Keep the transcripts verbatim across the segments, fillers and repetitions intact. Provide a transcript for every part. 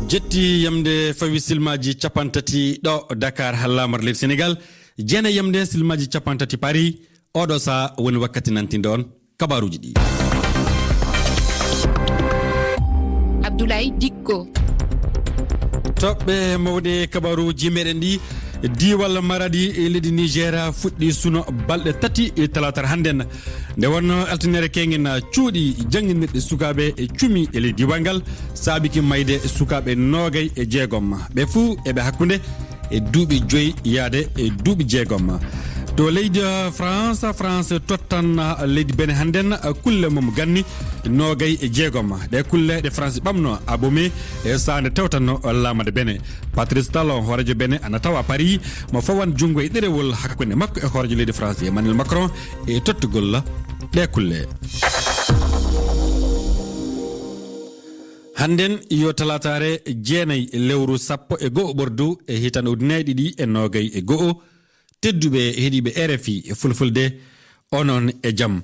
Jetti yamde fawi silmaaji cappanɗe tati ɗo Dakar, lamar leydi Senegal. Jeene yamde silmaaji cappanɗe tati Paris. Oɗo saha woni wakkati nantinde on kabaaruuji ɗi. Abdoulaye Dikko. Toɓɓe mawɗe kabaaruuji meɗen ɗi. Diiwal Maradi e leydi Niger fuɗɗi suno balɗe tati e talatar hannden. Nde wonno altinere kengen cuuɗi jannginirɗe sukaaɓe e cumi e leydi diiwal ngal, saabiki mayde sukaaɓe noogay e jeegom. Ɓe fuu eɓe hakkunde e duuɓi joyi yaade e duuɓi jeegom. To leydi, eh, France, France tottan, eh, leydi Benin hannden, eh, kulle mum ganni noogay e jeegom. Ɗe kulle ɗe France ɓamno Abomey, eh, saande tewtanno lamande Benin. Patrice Talon, hooreejo Benin, ana tawa Paris, mo fawan junngo e ɗerewol hakkunde makko e hooreejo leydi France Emmanuel Macron e tottugol ɗe kulle. Hannden yo talaataare jeenay lewru sappo e go'o ɓordu e hitande ujunnaji ɗiɗi e noogay e go'o. Tedduɓe heɗiiɓe R F I e Fulfulde, onon e jam.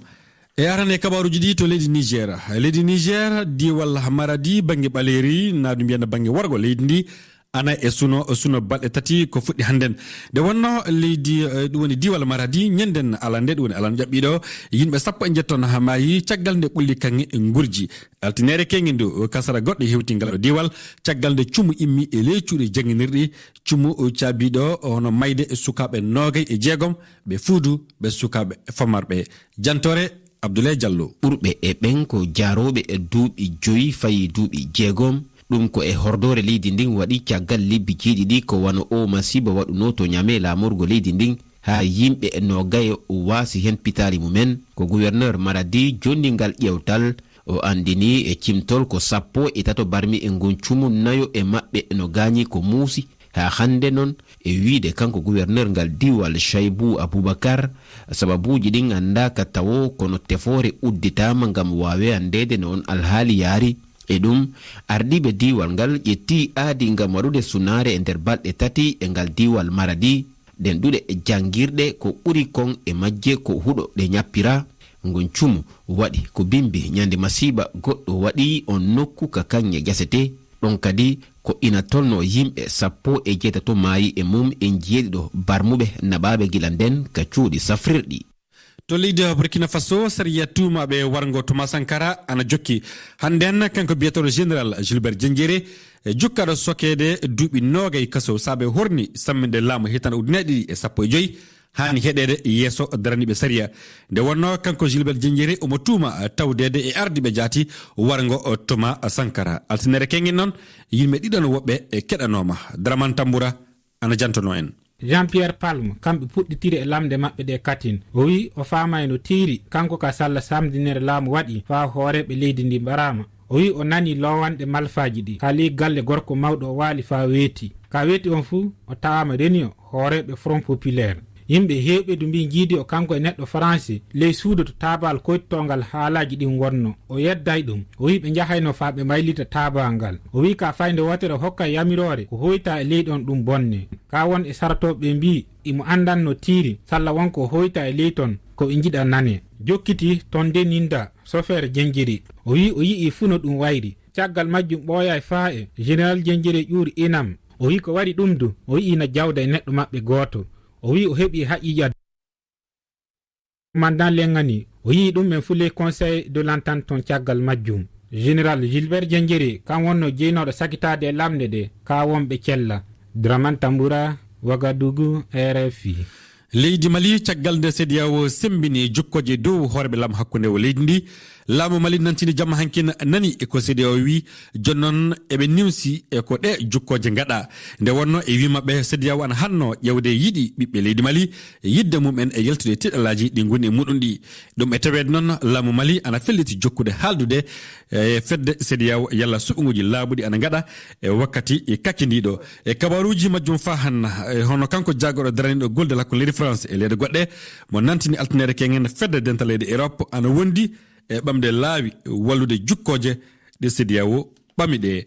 E arane e kabaaruuji ɗi to leydi Niger. Leydi Niger, diiwal Maradi, bannge ɓaleeri, naa ɗum mbiyana bannge worgo leydi ndi, ana e suno, suno balɗe tati ko fuɗɗi hannden. Nde wonno leydi, eh, ɗum woni diiwal Maradi, ñennden alande, ɗum woni alande ƴaɓɓiiɗo, yimɓe sappo e njetton maayi, caggal nde ɓulli kaŋŋe ngurji. Altinere kengen ndu, kasara goɗɗo hewti ngal ɗo diiwal, caggal nde cumu immi e ley cuuɗi jannginirɗi, cumu caabiiɗo hono mayde sukaaɓe noogay e jeegom, ɓe fuudu, ɓe sukaaɓe famarɓe. Jantoore Abdoulaye Diallo. Ɓurɓe e ɓen ko jaarooɓe e duuɓi joyi fayi duuɓi jeegom. Ɗum ko e hordoore leydi ndin waɗi caggal lebbi jeeɗiɗi ko wano oo masiiba waɗunoo to Ñame laamorgo leydi ndin, haa yimɓe noogayo waasi hen pitaali mumen. Ko gouverneur Maradi jonni ngal ƴewtal. O anndini e cimtol ko sappo e tato barmi e ngun cumu nayo e maɓɓe no gaañi ko muusi. Haa hannde non, e wiide kanko gouverneur ngal diiwal Shaibou Aboubacar, sababuuji ɗin anndaaka tawo, kono tefoore udditaama ngam waawe anndeede no on alhaali yaari. E ɗum, ardiiɓe diiwal ngal ƴetti aadi ngam waɗude sunaare e nder balɗe tati e ngal diiwal Maradi. Ɗen ɗuɗe janngirɗe ko ɓuri kon e majje ko huɗo ɗe ñappira. Ngon cumu waɗi ko bimbi ñande masiiba goɗɗo waɗi on nokku ka kaŋŋe jasete. Ɗon kadi ko ina tolno yimɓe sappo e jeetato maayi e mum en jeeɗiɗo barmuɓe naɓaaɓe gila nden ka cuuɗi safrirɗi. To leydi Burkina Faso, sariya tuumaaɓe warngo Thomas Sankara ana jokki. Hannden kanko biyeteeɗo Général Gilbert Diendéré, e jukkaɗo sokeede duuɓi noogay kaso saabe horni samminde laamu hitande ujunnaji ɗiɗi e sappo e joyi, haani heɗeede yeeso daraniiɓe sariya. Nde wonno kanko Gilbert Diendéré omo tuuma tawdeede e ardiiɓe jaati warngo Thomas Sankara. Altinere kengen non, yimɓe ɗiɗon woɓɓe e keɗanooma. Draman Tambura ana jantono en. Jean-Pierre Palme, kamɓe puɗɗitiri e lamnde maɓɓe ɗe katin. O wi'i o faamaay no tiiri, kanko ka salla samdinere laamu waɗi faa hooreeɓe leydi ndi mbaraama. O wi'i o nani loowanɗe malfaaji ɗi. Ka ley galle gorko mawɗo o waali faa weeti. Ka weeti on fuu, o tawaama reniyo hooreeɓe Front Populaire. Yimɓe heewɓe du mbii njiidi o kanko e neɗɗo Faransi ley suudu to taabal koytotongal haalaaji ɗin wonno. O yedday ɗum. O wi'i ɓe njahayno faa ɓe mbaylita taabal ngal. O wi'i ka faynde wootere hokka yamiroore ko hoyta e ley ɗon ɗum bonne. Ka won e sarotooɓe ɓe mbii imo anndan no tiiri, salla won ko hoyta e ley ton, ko ɓe njiɗa nane. Jokkiti ton de ninda, sofeer Jenjiri. O wi'i o yi'i fuu no ɗum wayri. Caggal majjum ɓooyaay faa e Général Jenjiri ƴuuri inam. O wi'i ko waɗi ɗum du, o yi'i na jawda e neɗɗo maɓɓe gooto. O wi'i o heɓi haqiiqa. Mandan lengani, o yi'i ɗum en fuu ley Conseil de l'Entente ton caggal majjum. Général Gilbert Jenjiri, kan wonno jeynooɗo sakitaade e lamnde ɗe, ka wonɓe cella. Draman Tambura, Ouagadougou, R F I. Leydi Mali, caggal nde CEDEAO semmbini jokkooje dow hooreeɓe laamu hakkunde o leydi ndi, laamu Mali nantini jamma hankin nani e ko CEDEAO wi, jonnon eɓe nimsi e ko ɗe jokkooje ngaɗa. Nde wonno e wi maɓɓe, CEDEAO ana hanno ƴewde yiɗi ɓiɓɓe leydi Mali, yidde mum en e yaltude tiɗalaaji ɗi ngoni e muɗum ɗi. Ɗum e taweede noon, laamu Mali ana felliti jokkude haaldude e fedde CEDEAO yalla suɓnguuji laaɓuɗi ana ngaɗa e wakkati e kakindiiɗo. E kabaaruuji majjum faa hanna, e hono kanko jaagorɗo daraniiɗo golde lakko leydi France e leyɗe goɗɗe, mo nantini altinere kengen fedde dental leyɗe Europe ana wondi e ɓamde laawi wallude jukkooje ɗe CEDEAO ɓami ɗe.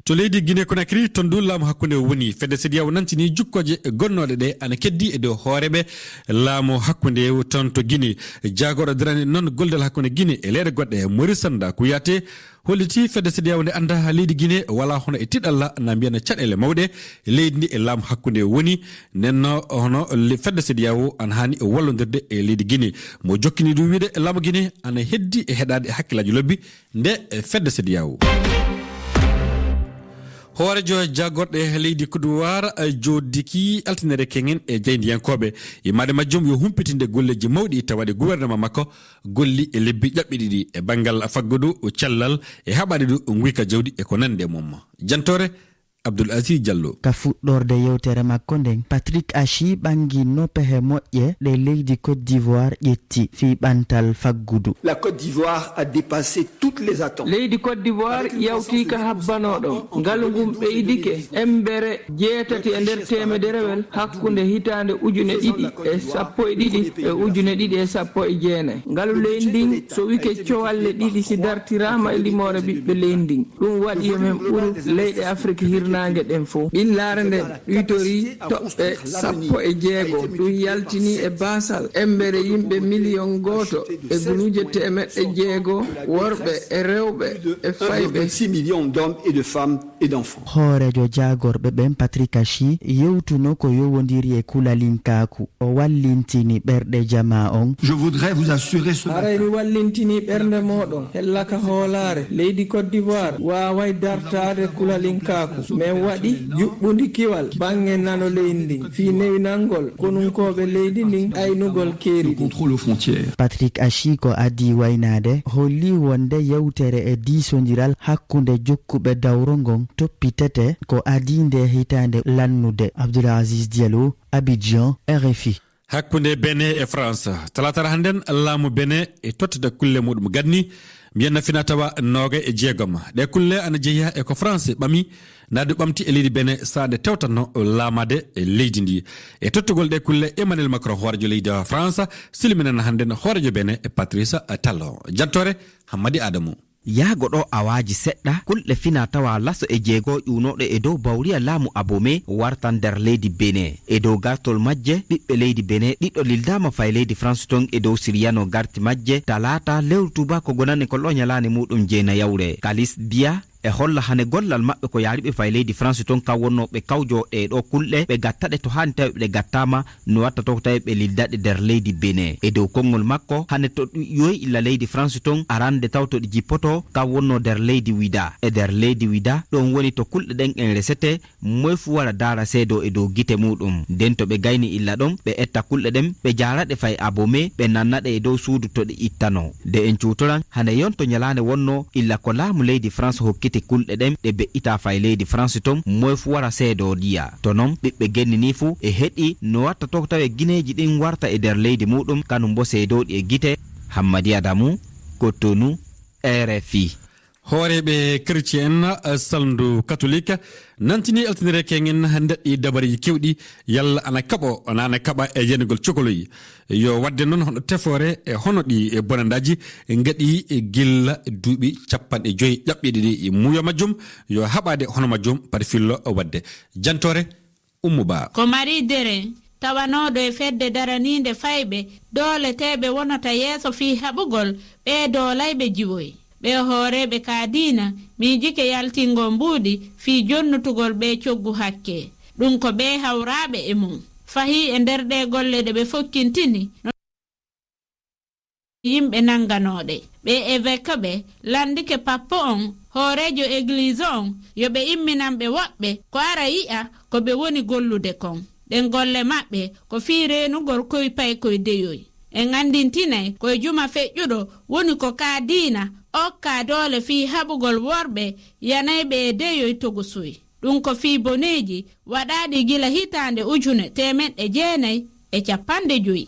To leydi Guinée Conakry, toon du laamu hakkunde woni. Fedde CEDEAO nantini jukkooje gonnooɗe ɗe ana keddi e dow hooreeɓe laamu hakkunde toon to Guinée. Jaagorɗo darani noon gollal hakkunde Guinée e leyɗe goɗɗe, Maurice Sanda Kouyaté, holliti fedde CEDEAO nde annda leydi Guinée wala hono e tiɗalla na mbiyana caɗeele mawɗe leydi ndi e laamu hakkunde woni. Nenno hono le-, fedde CEDEAO ana haani wallondirde e leydi Guinée. Mo jokkini du wiide laamu Guinée ana heddi e heɗaade e hakkillaaji lobbi nde fedde CEDEAO. Hooreejo jaagorɗe leydi Côte d'Ivoire, eh, joodiki altinere kengen e jaayndiyankooɓe. Yimaade majjum yo humpitinde golleeji mawɗi tawaaɗi gouvernement makko golli e lebbi ƴaɓɓi ɗiɗi e banngal faggudu, cellal e haɓaade du nguyka jawdi e ko nandi e mum. Jantoore Abdoul Aziz Diallo. Ka fuɗɗorde yewtere makko nden, Patrick Achi ɓanginno pehe moƴƴe ɗe leydi Côte d'Ivoire ƴetti fii ɓantal faggudu. La Côte d'Ivoire a dépassé toutes les attentes. Leydi Côte d'Ivoire yawtii ka habbanoo ɗon. Ngalu ngun ɓeydike embere jeetati e nder teemederewel hakkunde hitaande ujune ɗiɗi e sappo e ɗiɗi e ujune ɗiɗi e sappo e jeenay. Ngalu leydi ndin so wike cowalle ɗiɗi si dartiraama e limoore ɓiɓɓe leydi ndin. Ɗum waɗi yo men ɓuru leyɗe Afrik hirnaange ɗen fow. Ɓillaare nden ɗuytorii toɓɓe sappo e jeego. Ɗum yaltinii e baasal embere yimɓe miliyon gooto e guluuje teemeɗɗe jeego, worɓe e rewɓe e fayɓe. Vingt-six millions d'hommes et de femmes et d'enfants. Hooreejo jaagorɓe ɓen, Patrick Achi, yewtuno ko yowondiri e kulalinkaaku. O wallintini ɓerɗe jamaa on. Je voudrais vous assurer ce matin. Haray mi wallintini ɓernde mooɗon, hella ka hoolaare, leydi Côte d'Ivoire waaway dartaade kulalinkaaku. Men waɗi juɓɓundi kiwal baŋŋe nano leydi ndin, fii newinangol konunkooɓe leydi ndin aynugol keeri ɗin. Contrôle aux frontières. Patrick Achi ko adii waynaade, holli wonde yewtere e diisondiral hakkunde jokkuɓe dawro ngon toppitete ko adii nde hitaande lannude. Abdoul Aziz Diallo, Abidjan, R F I. Hakkunde Benin e France. Talaata hannden, laamu Benin e tottita kulle muɗum ganni, mbiyanna fina tawa nooga e jeegom. Ɗe kulle ana jeyaa e ko France ɓami, naadu ɓamti e leydi Benin saande tewtanno laamaade e leydi ndi. E tottugol ɗe kulle, Emmanuel Macron, hooreejo leydi France, silminana hannden hooreejo Benin e Patrice Talon. Jantoore Hammadi Adamu. Yaago ɗoo awaaji seɗɗa, kulɗe fina tawa laso e jeego ƴuwnooɗe e dow bawriya laamu Abomey wartan nder leydi Benin. E dow gartol majje, ɓiɓɓe leydi Benin ɗiɗo lildaama fay leydi France ton e dow siryanoo garti majje talaata lewru tuuba ko gonani ko lo nyalaane muɗum jeenayawre. Kalis Biya e holla hane gollal maɓɓe ko yaariɓe fay leydi France ton ka wonnoo ɓe kawjoo ɗee ɗoo kulɗe, ɓe gattaɗe to haani tawi ɓe gattaama. No watta to tawi ɓe lildaɗe nder leydi Benin. E dow konngol makko, hande to ɗi yoyi illa leydi France ton, arande taw to ɗi jippoto, ka wonno nder leydi Wida. E nder leydi Wida, ɗon woni to kulɗe ɗen en resete, moy fu wara daara seedo e dow gite muɗum. Nden to ɓe gayni illa ɗon, ɓe etta kulɗe ɗen, ɓe jaaraɗe fay Abomey, ɓe nannaɗe e dow suudu to ɗe ittano. Nde en cuutoran, hande yonto nyalaande wonno, illa ko laamu leydi France hokkiti kulɗe ɗen, ɗe be'ita fay leydi France ton, moy fu wara seedo diya. To non, ɓiɓɓe genni ni fu e heɗi no watta to tawe gineeji ɗin warta e nder leydi muɗum, kanum bo seedooɗi e gite. Hammadi Adamu, Cotonou, R F I. Hooreeɓe chrétien en, eh, salndu katolik, nantini altinere kengen ndeɗɗi dabareeji kewɗi, yalla ana kaɓo, ana, ana kaɓa e yenugol cokoloyi. Yo waɗde noon hono tefoore e hono ɗi e bonandaaji ngaɗi gilla duuɓi capanɗe joyi ƴaɓɓiiɗi ɗi muuyo majjum, yo haɓaade hono majjum pati fillo waɗde. Jantoore Ummu Ba. Ko Marie Deren tawanooɗo e fedde daraniinde fayɓe dooleteeɓe wonata yeeso fii haɓugol ɓee doolayɓe jiwoy. Ɓee hooreeɓe ka diina miijike yaltingol mbuuɗi fii jonnutugol ɓee coggu hakke. Ɗum ko ɓee hawraaɓe e mum. Fahii e nder ɗee golle ɗe ɓe fokkintini no yimɓe nannganooɗe. Ɓee évêque ɓe lanndike pappo on, hooreejo egliise on, yo ɓe imminanɓe woɓɓe ko ara yi'a ko ɓe woni gollude kon. Ɗen golle maɓɓe ko fii reenugol koy paykoy deyoy. En anndintinay ko e juma feƴƴuɗo woni ko ka diina okka doole fii haɓugol worɓe yanayɓe e deyoy togosoy. Ɗum ko fii boneeji waɗaaɗi gila hitaande ujune teemeɗɗe jeenay e capanɗe joy.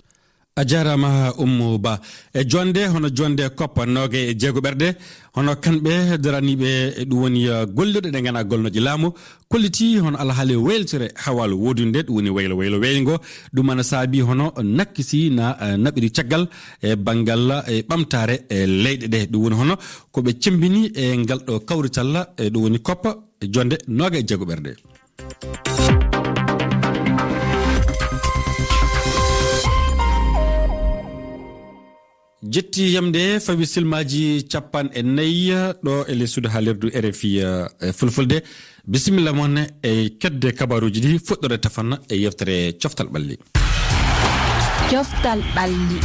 A jaaraama, Ummu Ba. E jonde, hono jonde koppa noogay e jeego ɓerɗe, hono kamɓe daraniiɓe, ɗum woni, eh, golluɗe ɗe ngana golnooje laamu, kolliti hono alhaali waylitore hawaalu woodunde, ɗum woni waylo, waylo weeyngo. Ɗum ana saabi hono nakkisi na, eh, naɓiri caggal e banngal, eh, ɓamtaare, eh, leyɗe ɗe. Ɗum woni hono ko ɓe cembini e ngal ɗo kawrital, eh, ɗum woni koppa. Jonde noogaye e jeego ɓerɗe. Jetti yamde fawi silmaaji capanɗe nayi ɗo e ley suudu haalirdu R F I, eh, Fulfulde. Bisimilla mon e kedde kabaaruuji ɗi fuɗɗoore tafan e yewtere Coftal Ɓalli. Coftal Ɓalli.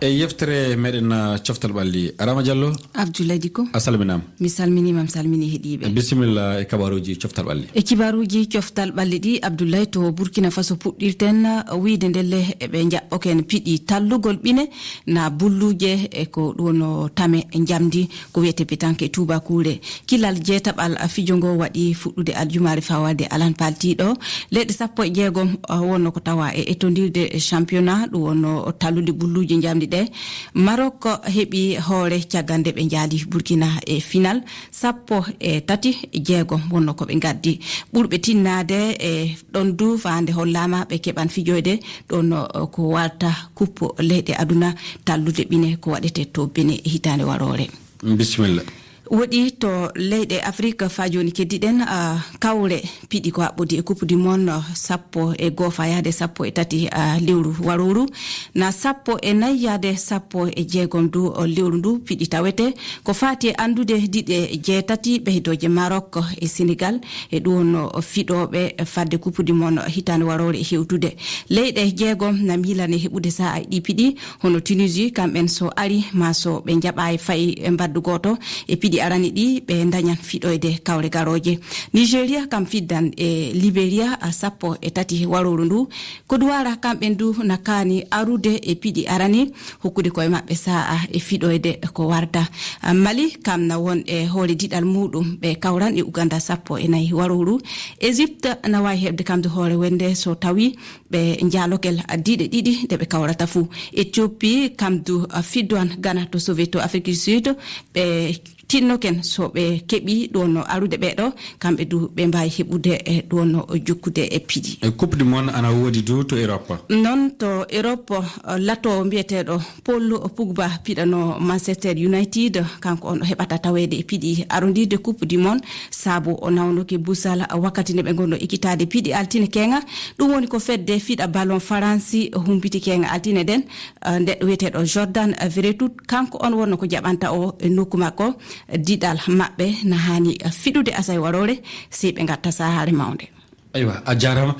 E yewtere meɗen, uh, Coftal Ɓalli, Rama Diallo. Abdoulaye Diko. A salminaama. Mi salminiima, mi salmini heɗiiɓe. Bisimilla e kabaaruuji Coftal Ɓalli. E kibaaruuji Coftal Ɓalli ɗi, Abdoulaye, to Burkina Faso puɗɗirten, uh, wiyde ndelle eɓe njaɓɓoken piɗi tallugol ɓine na bulluuje e ko ɗum woni tame njamndi, ko wiyetee pétanque e tuubaakuure. Kilal jeetaɓal fijo ngo waɗi fuɗɗude aljumaare fawaade alan paltiiɗo. Leyɗe sappo e jeegom, uh, wonno ko tawa e etondirde championnat, ɗum wonno tallude bulluuje njamndi ɗe. Maroc heɓi hoore caggal nde ɓe njaali Burkina e final. Sappo e tati e jeegom wonno ko ɓe ngaddi. Ɓurɓe tinnaade e ɗon du faande hollaama ɓe keɓan fijoyde ɗon, uh, ko warta kuppo leyɗe aduna tallude ɓine ko waɗetee to Benin e hitaande waroore. Bisimilla. Woɗi to leyɗe Afrik, faa jooni keddiɗen, ah, kawre piɗi ko haɓɓodi e Coupe du Monde, ah, sappo e goo faa yahde sappo e tati, ah, lewru warooru, na sappo e nayi yahde sappo e jeegom du, oh, lewru ndu piɗi tawete. Ko faati e anndude diɗe jeetati ɓeydooje Maroc e Senegal, e ɗum wonno fiɗooɓe fadde Coupe du Monde hitaande waroore e hewtude. Leyɗe jeegom na miilanee heɓude saa'a e ɗi piɗi, hono Tunisie, kamɓen so ari, maa so ɓe njaɓaay fay mbaddu gooto e piɗi arani ɗi, ɓe ndañan fiɗoyde kawre garooje. Nigeria kam fiddan e Liberia a sappo e tati warooru ndu. Côte d'Ivoire kamɓen du na kaani arude e piɗi arani, hokkude koye maɓɓe saa'a e fiɗoyde ko warta. Mali kam na won e hoore diɗal muuɗum, ɓe kawran e Uganda sappo e nayi warooru. Égypte na waawi heɓde kam du hoore wonde so tawi ɓe njaalokel diɗe ɗiɗi ɗe ɓe kawrata fuu. Éthiopie kam du fiddoyan Ghana to Soweto, Afrique du Sud, ɓe tinnoken so ɓe keɓii ɗo no arude ɓee ɗo, kamɓe du ɓe mbaawi heɓude e ɗo no jokkude e piɗi. E Coupe du Monde ana woodi du to Europe? Noon to Europe, lato mbiyeteeɗo Paul Pogba piɗano Manchester United, kanko on o heɓata taweede e piɗi arondirde Coupe du Monde, sabu o nawnoke busal wakkati nde ɓe ngonno ekkitaade piɗi altine keeŋa. Ɗum woni ko fedde fiɗa ballon Faransi humpiti keeŋa altine ɗen, eh, nde wiyeteeɗo Jordan Veretout, kanko on wonno ko jaɓanta o e nokku makko. Diɗal maɓɓe na haani fiɗude asay waroore, sey ɓe ngatta sahaare mawnde. Aywa, a jaaraama.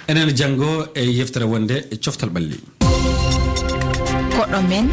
Enen janngo e yeftere wonde e coftal ɓalli. Koɗo men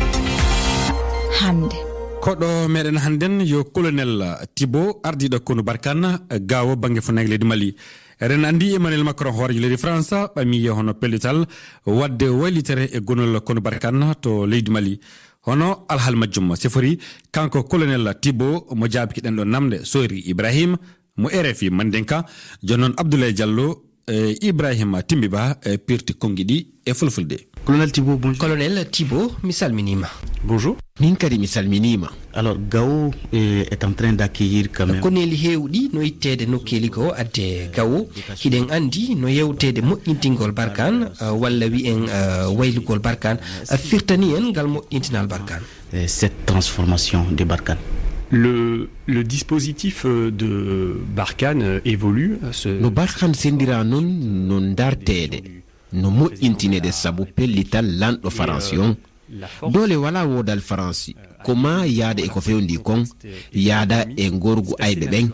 hannde. Koɗo meɗen hannden yo Colonel Thibault, ardiiɗo konu Barkhane, Gao, bannge fuɗnaange leydi Mali. Eɗen anndi Emmanuel Macron, hooreejo leydi France, ɓamii hono pellital waɗde waylitere e gonol konu Barkhane to leydi Mali. Hono alhaali majjum sifori, kanko Colonel Thibault mo jaabiki ɗen ɗo namde, Sohri Ibrahim, mo R F I Mandinka, jooni noon Abdoulaye Diallo e Ibrahima Timbi Ba, e pirti konngi ɗi e fulfulde. Colonel Thibault, bonjour. Colonel Thibault, mi salminiima. Bonjour. Min kadi mi salminiima. Alors, Gao, eh, est en train d'accueillir quand même. Koneeli heewɗi no itteede nokkeeli goo adde Gao. Hiɗen anndi no yewteede moƴƴintingol Barkhane, eh, walla wi'en, eh, waylugol Barkhane, eh, firtani en ngal moƴƴintinal Barkhane. Eh, cette transformation de Barkhane. Le, le dispositif, euh, de Barkhane, euh, évolue, euh, se... No Barkhane senndiraa noon, no ndarteede, no moƴƴintineede sabu pellital lanɗo Faransi on. Doole walaa woodal Faransi, ko maa yaada e ko fewndii kon, yaada e ngorgu ayɓe ɓen.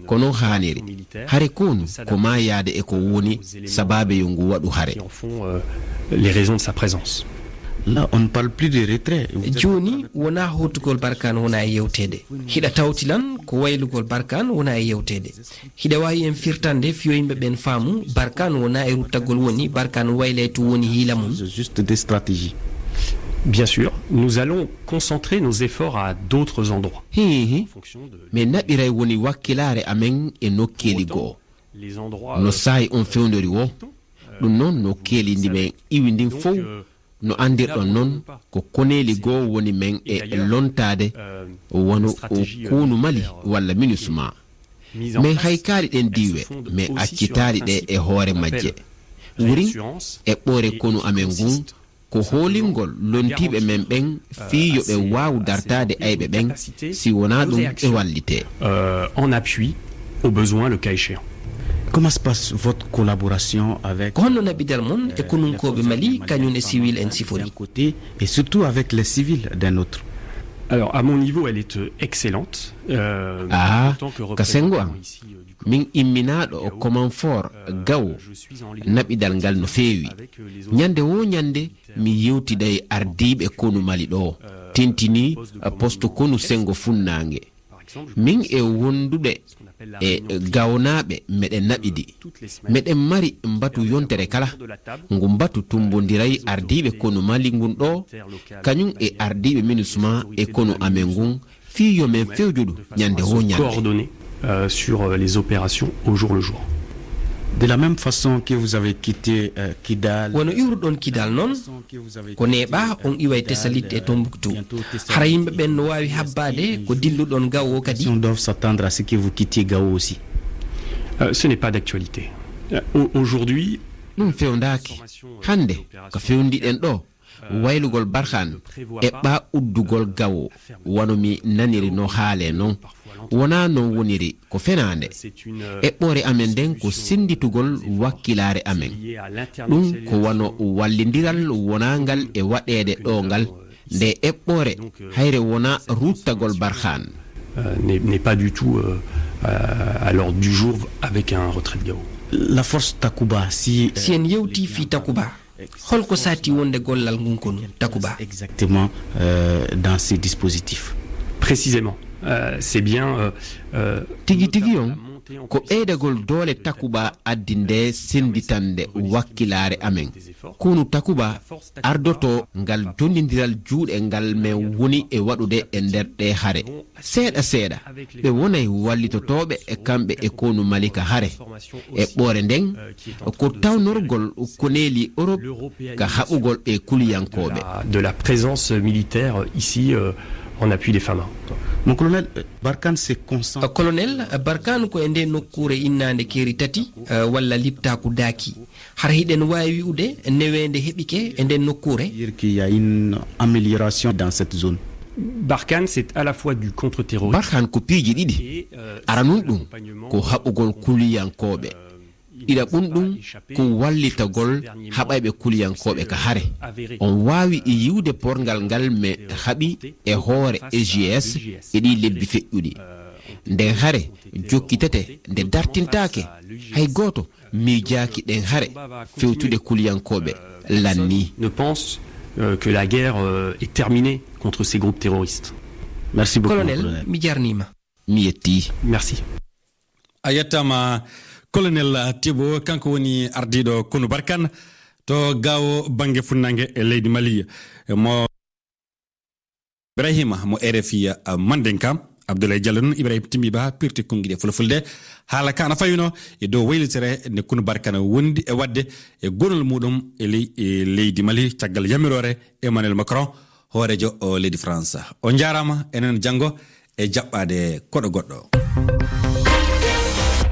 Kono haaniri, hare konu, ko maa yaada e ko woni sabaabe yo ngu waɗu hare. Qui en font, euh, les raisons de sa présence. Là, on ne parle plus de retrait. Jooni, wonaa hootugol Barkhane wonaa e yewteede. Hiɗa tawti lan ko waylugol Barkhane wonaa e yewteede. Hiɗa waawi en firtande fiyo yimɓe ɓen faamu, Barkhane wonaa e ruttagol woni, Barkhane waylay to woni hiila mum. C'est juste des stratégies. Bien sûr, nous allons concentrer nos efforts à d'autres endroits. Hi, hi. En fonction de... Min naɓiray woni wakkilaare amen e nokkeeli goo. No saa'i on fewndori woo, ɗum noon nokkeeli ndi men iwi ndin fow, no anndirɗon noon, ko koneeli goo woni men e lontaade, wano o konu Mali walla MINUSMA. Men haykaali ɗen diiwe, men accitaali ɗe e hoore majje. Wurin eɓɓoore konu amen ngun, ko hoolingol lontiiɓe men ɓen fii yo ɓe waawu dartaade ayɓe ɓen, si wonaa ɗum ɓe wallitee. Euh, en appui, au besoin, le cas échéant. Comment se passe votre collaboration avec... Ko honno naɓidal mon e konunkooɓe Mali, kañum e siwil en sifori? D'un côté, et surtout avec les civils d'un autre? Alors, à mon niveau, elle est, euh, excellente. Euh, en tant que représentant ici, euh, du... Min imminaaɗo o Comanfor Gao, naɓidal ngal no feewi. Ñande woo ñande, mi yewtiday ardiiɓe konu Mali ɗoo, tintinii poste konu senngo funnaange. Min e wondude e gawnaaɓe meɗen naɓidi. Meɗen mari mbatu yontere kala. Ngu mbatu tumbondiray ardiiɓe konu Mali ngun ɗoo, kañum e ardiiɓe MINUSMA e konu amen ngun, fii yo men fewjodu ñande woo ñande. Coordonner, euh, sur, euh, les opérations au jour le jour. De la même façon que vous avez quitté, euh, Kidal, wano iwruɗon Kidal noon, ko neeɓaa on iway Tessalit e Tombouctou. Hara yimɓe ɓen no waawi habbaade ko dilluɗon Gao o kadi? Doivent s'attendre à ce que vous quittiez Gao aussi. Euh, ce n'est pas d'actualité. Euh, au-, aujourd'hui, ɗum fewndaaki. Hannde, ko fewndiɗen ɗoo, waylugol Barkhane eɓɓaa uddugol Gao, wano mi naniri no haalee non. Wonaa non woniri, ko fenaande. Eɓɓoore amen nden ko sennditugol wakkilaare amen. Ɗum ko wano wallindiral wonaangal e waɗeede ɗoo ngal. Nde eɓɓoore, hayre wonaa ruttagol Barkhane. Euh, n'est, n'est pas du tout, euh, euh, à l'ordre du jour avec un retrait de Gao. La force Takuba, si, euh... Si en yewtii fii Takuba, holko saati wonde gollal ngun konu Takuba? Exactement, euh, dans ces dispositifs. Précisément, euh, c'est bien, euh, euh... Tigi tigi on, ko ɓeydagol doole Takuba addi nde sennditande wakkilaare amen. Konu Takuba ardoto ngal jonndiral juuɗe ngal men woni e waɗude e nder ɗee hare. Seeɗa seeɗa, ɓe wonay wallitotooɓe e kamɓe e konu Mali ka hare. Eɓɓoore nden ko tawnorgol koneeli Europe ka haɓugol ɓee kuliyankooɓe. De la, de la présence militaire ici, euh, en appui des Fama. Mon colonel, euh, Barkhane se concentre... Colonel, Barkhane ko e nde nokkuure innaande keeri tati, euh, walla liɓtaaku daaki. Hara hiɗen waawi wi'ude neweende heɓike e nden nokkuure? Dire qu'il y a une amélioration dans cette zone. Barkhane, c'est à la fois du contre-terrorisme... Barkhane ko piiji ɗiɗi. Et, euh, aranun ɗum ko haɓugol kuliyankooɓe. Ɗiɗaɓun ɗum ko wallitagol haɓayɓe kuliyankooɓe ka hare. On waawi yi'ude porngal ngal men haɓi e hoore E G S e ɗii lebbi feƴƴuɗi. Nden hare jokkitete nde dartintaake. Hay gooto miijaaki ɗen hare fewtude kuliyankooɓe lannii. Ne pense, euh, que la guerre, euh, est terminée contre ces groupes terroristes. Merci beaucoup, colonel, colonel. Mi jarniima. Mi yettii. Merci. A yettaama, colonel Thibault, kanko woni ardiiɗo konu Barkhane to Gao bannge funnaange e leydi Mali. Mo Ibrahima mo R F I, uh, Mandinka, Abdoulaye Diallo noon, Ibrahima Timbi Ba, pirti konngiɗi e fulfulde. Haala ka ana fawino e dow waylitere nde konu Barkhane wondi e waɗde e gonol muɗum e ley-, e leydi Mali, caggal yamiroore Emmanuel Macron, hooreejo o leydi France. On njaaraama, enen janngo e jaɓɓaade koɗo goɗɗo.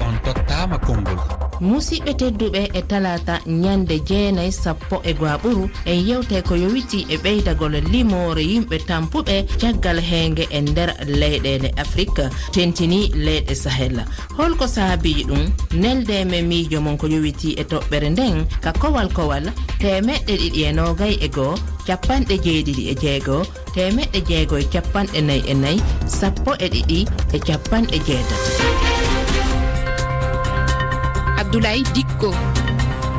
On tottaama konngol. Musidɓe tedduɓe, e talaata ñande jeenay sappo e go'aɓuru, en yewtay ko yowitii e ɓeydagol limoore yimɓe tampuɓe caggal heenge e nder leyɗeele Afrik, tentinii leyɗe Sahel. Holko saabii ɗum? Nelde men miijo mon ko yowitii e toɓɓere nden ka kowal kowal teemeɗɗe ɗiɗi e noogay e go'o, capanɗe jeeɗiɗi e jeego, teemeɗɗe jeego e capanɗe nayi e nayi, sappo e ɗiɗi e capanɗe jeetati. Abdoulaye Dikko.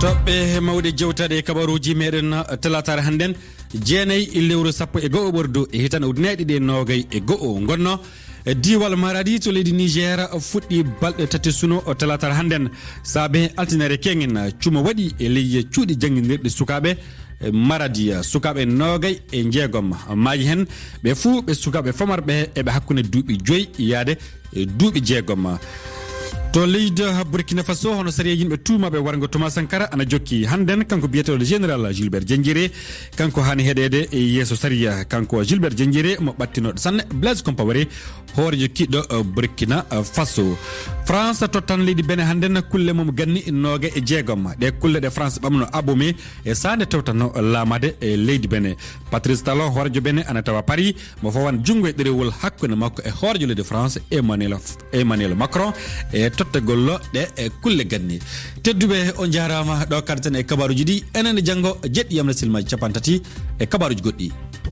Toɓɓe mawɗe jewtaɗe e kabaruuji meɗen talaataare hannden, jeenay lewru sappo e go'o ɓordu e hitan ujunaaji ɗiɗi e noogay e go'o ngonno. Diiwal Maradi to leydi Niger fuɗɗi balɗe tati suno o talaataare hannden. Saabe altinere kengen, cuma waɗi e ley cuuɗi jannginirɗi sukaaɓe, e Maradi, sukaaɓe noogay e jeegom maayi hen. Ɓe fuu ɓe sukaaɓe famarɓe, eɓe hakkunde duuɓi joyi yaade e duuɓi jeegom. To leydi Burkina Faso, hono sariya yimɓe tuumaaɓe warngo Thomas Sankara ana jokki. Hannden kanko biyeteeɗo général Gilbert Diengéré, kanko haani heɗeede e yeeso sariya. Kanko Gilbert Diengéré mo ɓattinooɗo sanne Blaise Compaoré, hooreejo kiiɗɗo Burkina Faso. France tottan leydi Benin hannden kulle mum ganni nooga e jeegom. Ɗe kulle ɗe France ɓamno Abomey e saande tawtanno laamaade e leydi Benin. Patrice Talon, hooreejo Benin, ana tawa Paris, mo fawan junngo e ɗerewol hakkunde makko e hooreejo leydi France, Emmanuel, Emmanuel Macron, e tottagol ɗe e kulle ganni. Tedduɓe, on njaaraama ɗo kaddaten e kabaaruuji ɗi. Enen e janngo, jeɗɗi yamre silmaaji capantati e kabaaruuji goɗɗi.